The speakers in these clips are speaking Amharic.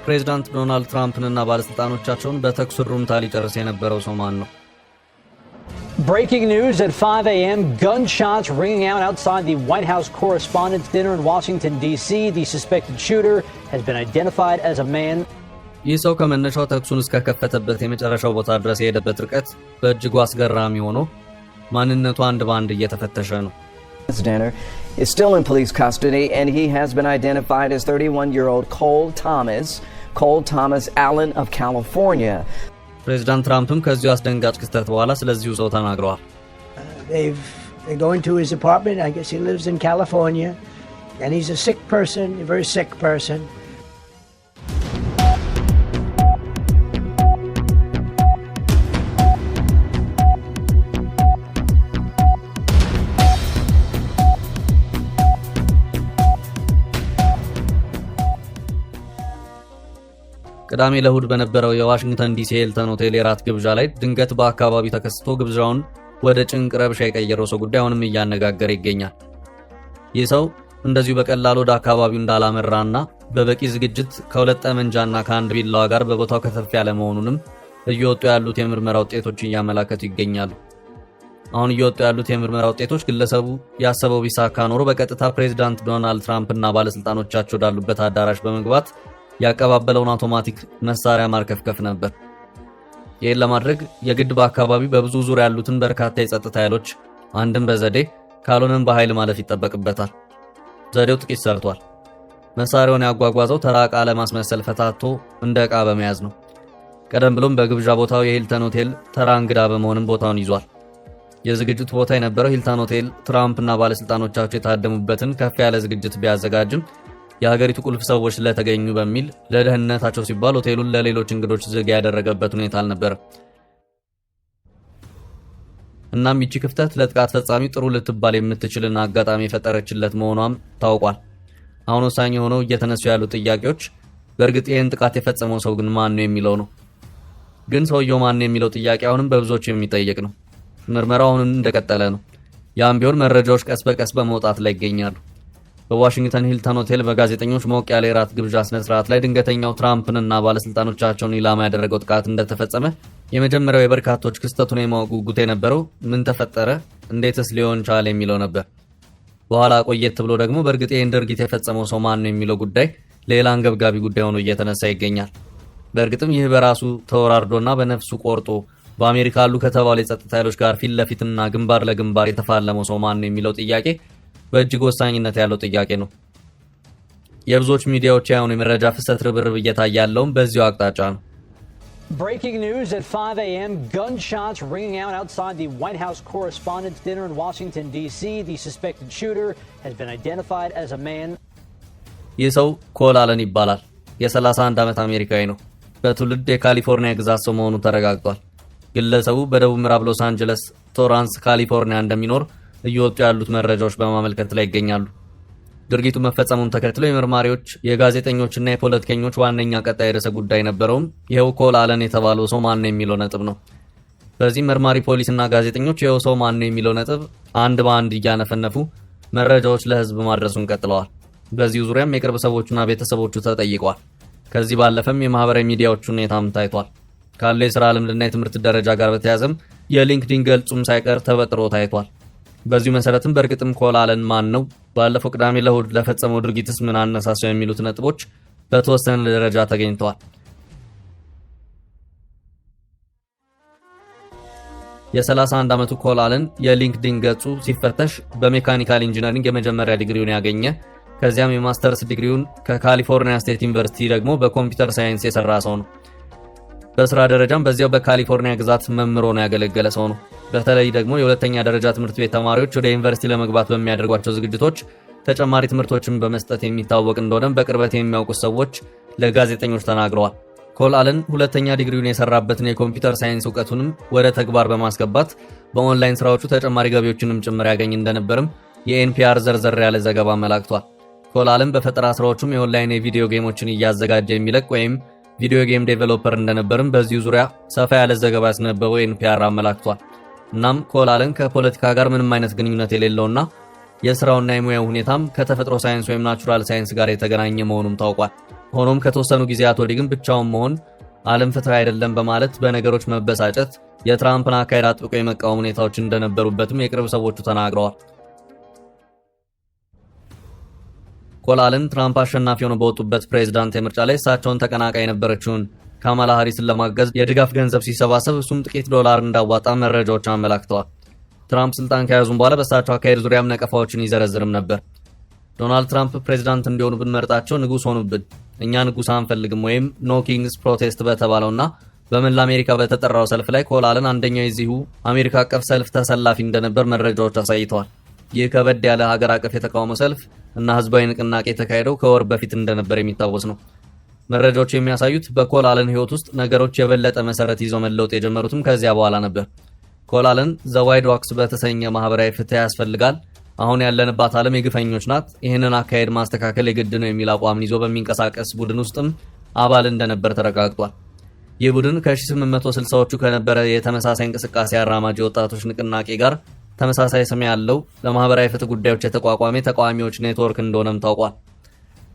ፕሬዝዳንት ዶናልድ ትራምፕንና ባለሥልጣኖቻቸውን በተኩስ ሩምታ ሊጨርስ የነበረው ሰው ማን ነው? Breaking news at 5 a.m. Gunshots ringing out outside the White House Correspondents' Dinner in Washington, D.C. The suspected shooter has been identified as a man. ይህ ሰው ከመነሻው ተኩሱን እስከከፈተበት የመጨረሻው ቦታ ድረስ የሄደበት ርቀት በእጅጉ አስገራሚ ሆኖ ማንነቱ አንድ በአንድ እየተፈተሸ ነው። Danner is still in police custody, and he has been identified as 31-year-old Cole Thomas, Cole Thomas Allen of California. ፕሬዚዳንት ትራምፕም ከዚሁ አስደንጋጭ ክስተት በኋላ ስለዚሁ ሰው ተናግረዋል። They go into his apartment. I guess he lives in California, and he's a sick person, a very sick person. ቅዳሜ ለእሁድ በነበረው የዋሽንግተን ዲሲ ሂልተን ሆቴል የራት ግብዣ ላይ ድንገት በአካባቢው ተከስቶ ግብዣውን ወደ ጭንቅ ረብሻ የቀየረው ሰው ጉዳይ አሁንም እያነጋገረ ይገኛል። ይህ ሰው እንደዚሁ በቀላሉ ወደ አካባቢው እንዳላመራና በበቂ ዝግጅት ከሁለት ጠመንጃና ከአንድ ቢላዋ ጋር በቦታው ከተፍ ያለ መሆኑንም እየወጡ ያሉት የምርመራ ውጤቶች እያመላከቱ ይገኛሉ። አሁን እየወጡ ያሉት የምርመራ ውጤቶች ግለሰቡ ያሰበው ቢሳካ ኖሮ በቀጥታ ፕሬዚዳንት ዶናልድ ትራምፕና ባለሥልጣኖቻቸው ወዳሉበት አዳራሽ በመግባት ያቀባበለውን አውቶማቲክ መሳሪያ ማርከፍከፍ ነበር። ይህን ለማድረግ የግድ በአካባቢው በብዙ ዙር ያሉትን በርካታ የጸጥታ ኃይሎች አንድም በዘዴ ካልሆነም በኃይል ማለፍ ይጠበቅበታል። ዘዴው ጥቂት ሰርቷል። መሳሪያውን ያጓጓዘው ተራ ዕቃ ለማስመሰል ፈታቶ እንደ ዕቃ በመያዝ ነው። ቀደም ብሎም በግብዣ ቦታው የሂልተን ሆቴል ተራ እንግዳ በመሆንም ቦታውን ይዟል። የዝግጅቱ ቦታ የነበረው ሂልተን ሆቴል ትራምፕና ባለሥልጣኖቻቸው የታደሙበትን ከፍ ያለ ዝግጅት ቢያዘጋጅም የሀገሪቱ ቁልፍ ሰዎች ስለተገኙ በሚል ለደህንነታቸው ሲባል ሆቴሉን ለሌሎች እንግዶች ዝግ ያደረገበት ሁኔታ አልነበረም። እናም ይቺ ክፍተት ለጥቃት ፈጻሚ ጥሩ ልትባል የምትችልን አጋጣሚ የፈጠረችለት መሆኗም ታውቋል። አሁን ወሳኝ የሆነው እየተነሱ ያሉ ጥያቄዎች በእርግጥ ይህን ጥቃት የፈጸመው ሰው ግን ማን ነው የሚለው ነው። ግን ሰውየው ማን ነው የሚለው ጥያቄ አሁንም በብዙዎች የሚጠየቅ ነው። ምርመራው አሁንም እንደቀጠለ ነው። ያም ቢሆን መረጃዎች ቀስ በቀስ በመውጣት ላይ ይገኛሉ። በዋሽንግተን ሂልተን ሆቴል በጋዜጠኞች ሞቅ ያለ የራት ግብዣ ስነ ስርዓት ላይ ድንገተኛው ትራምፕንና ባለስልጣኖቻቸውን ኢላማ ያደረገው ጥቃት እንደተፈጸመ የመጀመሪያው የበርካቶች ክስተቱን የማወቅ ጉጉት የነበረው ምን ተፈጠረ፣ እንዴትስ ሊሆን ቻለ የሚለው ነበር። በኋላ ቆየት ብሎ ደግሞ በእርግጥ ይህን ድርጊት የፈጸመው ሰው ማን ነው የሚለው ጉዳይ ሌላ አንገብጋቢ ጉዳይ ሆኖ እየተነሳ ይገኛል። በእርግጥም ይህ በራሱ ተወራርዶና በነፍሱ ቆርጦ በአሜሪካ አሉ ከተባሉ የጸጥታ ኃይሎች ጋር ፊት ለፊትና ግንባር ለግንባር የተፋለመው ሰው ማን ነው የሚለው ጥያቄ በእጅግ ወሳኝነት ያለው ጥያቄ ነው። የብዙዎች ሚዲያዎች ያሁኑ የመረጃ ፍሰት ርብርብ እየታየ ያለውም በዚሁ አቅጣጫ ነው። Breaking news at 5 a.m. Gunshots ringing out outside the White House Correspondents' Dinner in Washington, D.C. The suspected shooter has been identified as a man. ይህ ሰው ኮል አለን ይባላል። የ31 ዓመት አሜሪካዊ ነው። በትውልድ የካሊፎርኒያ ግዛት ሰው መሆኑ ተረጋግጧል። ግለሰቡ በደቡብ ምዕራብ ሎስ አንጀለስ ቶራንስ ካሊፎርኒያ እንደሚኖር እየወጡ ያሉት መረጃዎች በማመልከት ላይ ይገኛሉ። ድርጊቱ መፈጸሙን ተከትሎ የመርማሪዎች የጋዜጠኞችና የፖለቲከኞች ዋነኛ ቀጣይ ርዕሰ ጉዳይ ነበረውም ይኸው ኮል አለን የተባለው ሰው ማን ነው የሚለው ነጥብ ነው። በዚህ መርማሪ ፖሊስና ጋዜጠኞች ይኸው ሰው ማን ነው የሚለው ነጥብ አንድ በአንድ እያነፈነፉ መረጃዎች ለሕዝብ ማድረሱን ቀጥለዋል። በዚሁ ዙሪያም የቅርብ ሰዎቹና ቤተሰቦቹ ተጠይቀዋል። ከዚህ ባለፈም የማህበራዊ ሚዲያዎቹ ሁኔታም ታይቷል። ካለው የስራ ልምድና የትምህርት ደረጃ ጋር በተያያዘም የሊንክዲን ገጹም ሳይቀር ተበጥሮ ታይቷል። በዚሁ መሰረትም በእርግጥም ኮል አለን ማን ነው፣ ባለፈው ቅዳሜ ለእሁድ ለፈጸመው ድርጊትስ ምን አነሳሳው የሚሉት ነጥቦች በተወሰነ ደረጃ ተገኝተዋል። የ31 ዓመቱ ኮል አለን የሊንክዲን ገጹ ሲፈተሽ በ mechanical engineering የመጀመሪያ ዲግሪውን ያገኘ፣ ከዚያም የማስተርስ ዲግሪውን ከካሊፎርኒያ ስቴት ዩኒቨርሲቲ ደግሞ በ computer science የሰራ ሰው ነው። በስራ ደረጃም በዚያው በካሊፎርኒያ ግዛት መምህር ሆኖ ያገለገለ ሰው ነው። በተለይ ደግሞ የሁለተኛ ደረጃ ትምህርት ቤት ተማሪዎች ወደ ዩኒቨርሲቲ ለመግባት በሚያደርጓቸው ዝግጅቶች ተጨማሪ ትምህርቶችን በመስጠት የሚታወቅ እንደሆነም በቅርበት የሚያውቁት ሰዎች ለጋዜጠኞች ተናግረዋል። ኮል አለን ሁለተኛ ዲግሪውን የሰራበትን የ computer science እውቀቱንም ወደ ተግባር በማስገባት በኦንላይን ስራዎቹ ተጨማሪ ገቢዎችንም ጭምር ያገኝ እንደነበርም የኤንፒአር ዘርዘር ያለ ዘገባ አመላክቷል። ኮል አለን በፈጠራ ስራዎቹም የኦንላይን የቪዲዮ ጌሞችን እያዘጋጀ የሚለቅ ወይም video game developer እንደነበርም በዚሁ ዙሪያ ሰፋ ያለ ዘገባ ያስነበበው ኤንፒአር አመላክቷል። እናም ኮል አለን ከፖለቲካ ጋር ምንም አይነት ግንኙነት የሌለውና የስራውና የሙያው ሁኔታም ከተፈጥሮ ሳይንስ ወይም natural science ጋር የተገናኘ መሆኑም ታውቋል። ሆኖም ከተወሰኑ ጊዜያት ወዲህ ግን ብቻውን መሆን፣ ዓለም ፍትሃዊ አይደለም በማለት በነገሮች መበሳጨት፣ የትራምፕን አካሄድ አጥብቆ የመቃወም ሁኔታዎች እንደነበሩበትም የቅርብ ሰዎቹ ተናግረዋል። ኮል አለን ትራምፕ አሸናፊ ሆነው በወጡበት ፕሬዝዳንት የምርጫ ላይ እሳቸውን ተቀናቃኝ የነበረችውን ካማላ ሃሪስን ለማገዝ የድጋፍ ገንዘብ ሲሰባሰብ እሱም ጥቂት ዶላር እንዳዋጣ መረጃዎች አመላክተዋል። ትራምፕ ስልጣን ከያዙም በኋላ በእሳቸው አካሄድ ዙሪያም ነቀፋዎችን ይዘረዝርም ነበር። ዶናልድ ትራምፕ ፕሬዝዳንት እንዲሆኑ ብንመርጣቸው ንጉሥ ሆኑብን፣ እኛ ንጉሥ አንፈልግም ወይም No Kings protest በተባለውና በመላ አሜሪካ በተጠራው ሰልፍ ላይ ኮል አለን አንደኛው የዚሁ አሜሪካ አቀፍ ሰልፍ ተሰላፊ እንደነበር መረጃዎች አሳይተዋል። ይህ ከበድ ያለ ሀገር አቀፍ የተቃውሞ ሰልፍ እና ህዝባዊ ንቅናቄ የተካሄደው ከወር በፊት እንደነበር የሚታወስ ነው። መረጃዎች የሚያሳዩት በኮል አለን ህይወት ውስጥ ነገሮች የበለጠ መሰረት ይዘው መለወጥ የጀመሩትም ከዚያ በኋላ ነበር። ኮል አለን The Wideoaks በተሰኘ ማህበራዊ ፍትህ ያስፈልጋል፣ አሁን ያለንባት ዓለም የግፈኞች ናት፣ ይህንን አካሄድ ማስተካከል የግድ ነው የሚል አቋምን ይዞ በሚንቀሳቀስ ቡድን ውስጥም አባል እንደነበር ተረጋግጧል። ይህ ቡድን ከ1860ዎቹ ከነበረ የተመሳሳይ እንቅስቃሴ አራማጅ የወጣቶች ንቅናቄ ጋር ተመሳሳይ ስም ያለው ለማህበራዊ ፍትህ ጉዳዮች የተቋቋመ የተቃዋሚዎች ኔትወርክ እንደሆነም ታውቋል።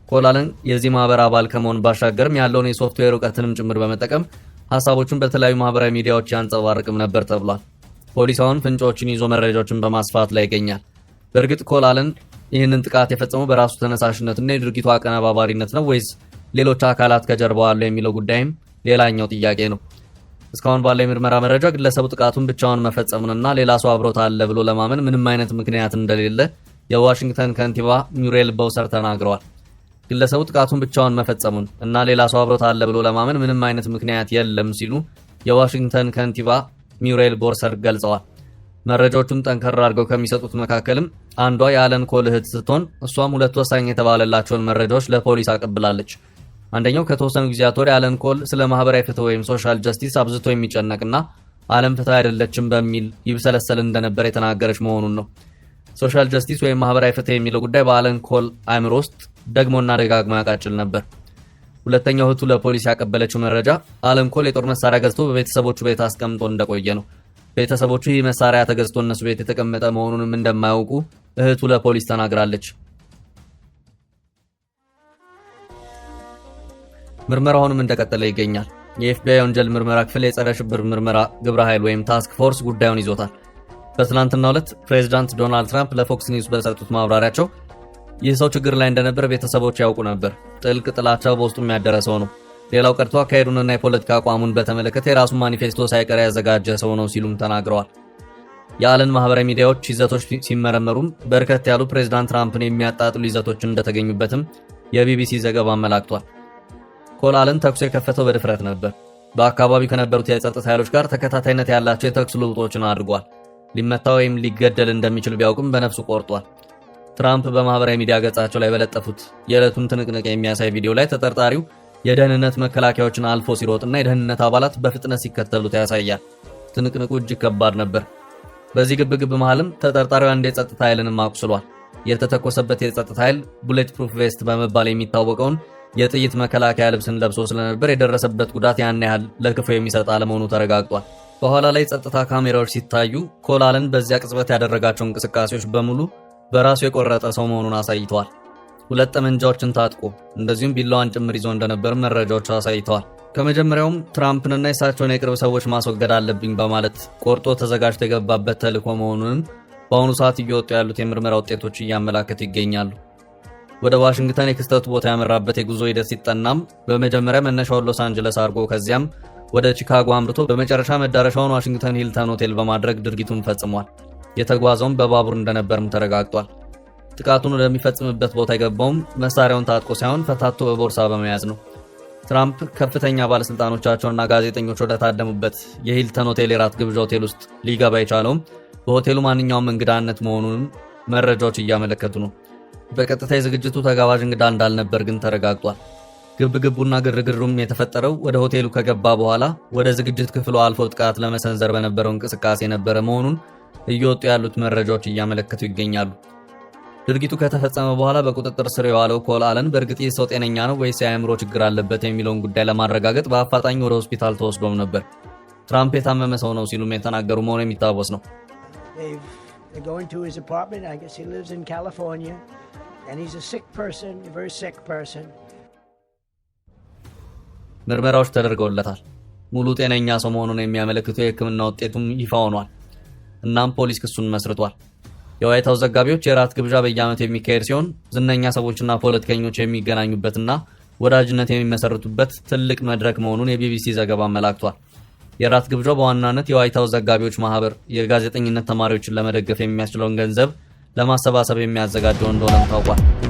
ኮል አለን የዚህ ማህበር አባል ከመሆን ባሻገርም ያለውን የሶፍትዌር እውቀትንም ጭምር በመጠቀም ሀሳቦቹን በተለያዩ ማህበራዊ ሚዲያዎች ያንጸባርቅም ነበር ተብሏል። ፖሊስ አሁን ፍንጮችን ይዞ መረጃዎችን በማስፋት ላይ ይገኛል። በእርግጥ ኮል አለን ይህንን ጥቃት የፈጸመው በራሱ ተነሳሽነትና የድርጊቱ አቀነባባሪነት ነው ወይስ ሌሎች አካላት ከጀርባው አሉ የሚለው ጉዳይም ሌላኛው ጥያቄ ነው። እስካሁን ባለው የምርመራ መረጃ ግለሰቡ ጥቃቱን ብቻውን መፈጸሙንና ሌላ ሰው አብሮት አለ ብሎ ለማመን ምንም አይነት ምክንያት እንደሌለ የዋሽንግተን ከንቲባ ሚውሬል ቦውሰር ተናግረዋል። ግለሰቡ ጥቃቱን ብቻውን መፈጸሙን እና ሌላ ሰው አብሮት አለ ብሎ ለማመን ምንም አይነት ምክንያት የለም ሲሉ የዋሽንግተን ከንቲባ ሚውሬል ቦውሰር ገልጸዋል። መረጃዎቹን ጠንከር አድርገው ከሚሰጡት መካከልም አንዷ የአለን ኮል እህት ስትሆን እሷም ሁለት ወሳኝ የተባለላቸውን መረጃዎች ለፖሊስ አቀብላለች። አንደኛው ከተወሰኑ ጊዜያት ወዲህ አለን ኮል ስለ ማህበራዊ ፍትህ ወይም social justice አብዝቶ የሚጨነቅና ዓለም ፍትህ አይደለችም በሚል ይብሰለሰል እንደነበር የተናገረች መሆኑን ነው። Social justice ወይም ማህበራዊ ፍትህ የሚለው ጉዳይ በአለን ኮል አእምሮ ውስጥ ደግሞና ደጋግሞ ያቃጭል ነበር። ሁለተኛው እህቱ ለፖሊስ ያቀበለችው መረጃ አለን ኮል የጦር መሳሪያ ገዝቶ በቤተሰቦቹ ቤት አስቀምጦ እንደቆየ ነው። ቤተሰቦቹ ይህ መሳሪያ ተገዝቶ እነሱ ቤት የተቀመጠ መሆኑንም እንደማያውቁ እህቱ ለፖሊስ ተናግራለች። ምርመራው አሁንም እንደቀጠለ ይገኛል። የኤፍቢአይ ወንጀል ምርመራ ክፍል የጸረ ሽብር ምርመራ ግብረ ኃይል ወይም task force ጉዳዩን ይዞታል። በትናንትናው ዕለት ፕሬዚዳንት ዶናልድ ትራምፕ ለፎክስ ኒውስ በሰጡት ማብራሪያቸው ይህ ሰው ችግር ላይ እንደነበር ቤተሰቦች ያውቁ ነበር። ጥልቅ ጥላቻ በውስጡ የሚያደረ ሰው ነው። ሌላው ቀርቶ አካሄዱንና የፖለቲካ አቋሙን በተመለከተ የራሱን ማኒፌስቶ ሳይቀር ያዘጋጀ ሰው ነው ሲሉም ተናግረዋል። የአለን ማህበራዊ ሚዲያዎች ይዘቶች ሲመረመሩም በርከት ያሉ ፕሬዚዳንት ትራምፕን የሚያጣጥሉ ይዘቶች እንደተገኙበትም የቢቢሲ ዘገባ አመላክቷል። ኮል አለን ተኩስ የከፈተው በድፍረት ነበር። በአካባቢው ከነበሩት የጸጥታ ኃይሎች ጋር ተከታታይነት ያላቸው የተኩስ ልውውጦችን አድርጓል። ሊመታ ወይም ሊገደል እንደሚችል ቢያውቅም በነፍሱ ቆርጧል። ትራምፕ በማህበራዊ ሚዲያ ገጻቸው ላይ በለጠፉት የዕለቱን ትንቅንቅ የሚያሳይ ቪዲዮ ላይ ተጠርጣሪው የደህንነት መከላከያዎችን አልፎ ሲሮጥና የደህንነት አባላት በፍጥነት ሲከተሉት ያሳያል። ትንቅንቁ እጅግ ከባድ ነበር። በዚህ ግብግብ መሃልም ተጠርጣሪው አንድ የጸጥታ ኃይልንም አቁስሏል። የተተኮሰበት የጸጥታ ኃይል bulletproof vest በመባል የሚታወቀውን የጥይት መከላከያ ልብስን ለብሶ ስለነበር የደረሰበት ጉዳት ያን ያህል ለክፉ የሚሰጥ አለመሆኑ ተረጋግጧል። በኋላ ላይ ጸጥታ ካሜራዎች ሲታዩ ኮል አለን በዚያ ቅጽበት ያደረጋቸው እንቅስቃሴዎች በሙሉ በራሱ የቆረጠ ሰው መሆኑን አሳይተዋል። ሁለት ጠመንጃዎችን ታጥቆ እንደዚሁም ቢላዋን ጭምር ይዞ እንደነበር መረጃዎች አሳይተዋል። ከመጀመሪያውም ትራምፕንና የእሳቸውን የቅርብ ሰዎች ማስወገድ አለብኝ በማለት ቆርጦ ተዘጋጅቶ የገባበት ተልዕኮ መሆኑንም በአሁኑ ሰዓት እየወጡ ያሉት የምርመራ ውጤቶች እያመላከቱ ይገኛሉ። ወደ ዋሽንግተን የክስተቱ ቦታ ያመራበት የጉዞ ሂደት ሲጠናም በመጀመሪያ መነሻውን ሎስ አንጀለስ አድርጎ ከዚያም ወደ ቺካጎ አምርቶ በመጨረሻ መዳረሻውን ዋሽንግተን ሂልተን ሆቴል በማድረግ ድርጊቱን ፈጽሟል። የተጓዘውም በባቡር እንደነበርም ተረጋግጧል። ጥቃቱን ወደሚፈጽምበት ቦታ የገባውም መሳሪያውን ታጥቆ ሳይሆን ፈታቶ በቦርሳ በመያዝ ነው። ትራምፕ ከፍተኛ ባለስልጣኖቻቸውና ጋዜጠኞች ወደታደሙበት የሂልተን ሆቴል የራት ግብዣ ሆቴል ውስጥ ሊገባ የቻለውም በሆቴሉ ማንኛውም እንግዳነት መሆኑንም መረጃዎች እያመለከቱ ነው። በቀጥታ የዝግጅቱ ተጋባዥ እንግዳ እንዳልነበር ግን ተረጋግጧል። ግብግቡና ግርግሩም የተፈጠረው ወደ ሆቴሉ ከገባ በኋላ ወደ ዝግጅት ክፍሉ አልፎ ጥቃት ለመሰንዘር በነበረው እንቅስቃሴ የነበረ መሆኑን እየወጡ ያሉት መረጃዎች እያመለከቱ ይገኛሉ። ድርጊቱ ከተፈጸመ በኋላ በቁጥጥር ስር የዋለው ኮል አለን በእርግጥ ይህ ሰው ጤነኛ ነው ወይስ የአእምሮ ችግር አለበት የሚለውን ጉዳይ ለማረጋገጥ በአፋጣኝ ወደ ሆስፒታል ተወስዶም ነበር። ትራምፕ የታመመ ሰው ነው ሲሉም የተናገሩ መሆኑ የሚታወስ ነው። They go into his apartment. I guess he lives in California, and he's a sick person, a very sick person. ምርመራዎች ተደርገውለታል። ሙሉ ጤነኛ ሰው መሆኑን የሚያመለክቱ የሕክምና ውጤቱም ይፋ ሆኗል። እናም ፖሊስ ክሱን መስርቷል። የዋይት ሀውስ ዘጋቢዎች የራት ግብዣ በየዓመቱ የሚካሄድ ሲሆን፣ ዝነኛ ሰዎችና ፖለቲከኞች የሚገናኙበትና ወዳጅነት የሚመሰርቱበት ትልቅ መድረክ መሆኑን የቢቢሲ ዘገባ አመላክቷል። የራት ግብዣው በዋናነት የዋይት ሀውስ ዘጋቢዎች ማህበር የጋዜጠኝነት ተማሪዎችን ለመደገፍ የሚያስችለውን ገንዘብ ለማሰባሰብ የሚያዘጋጀው እንደሆነም ታውቋል።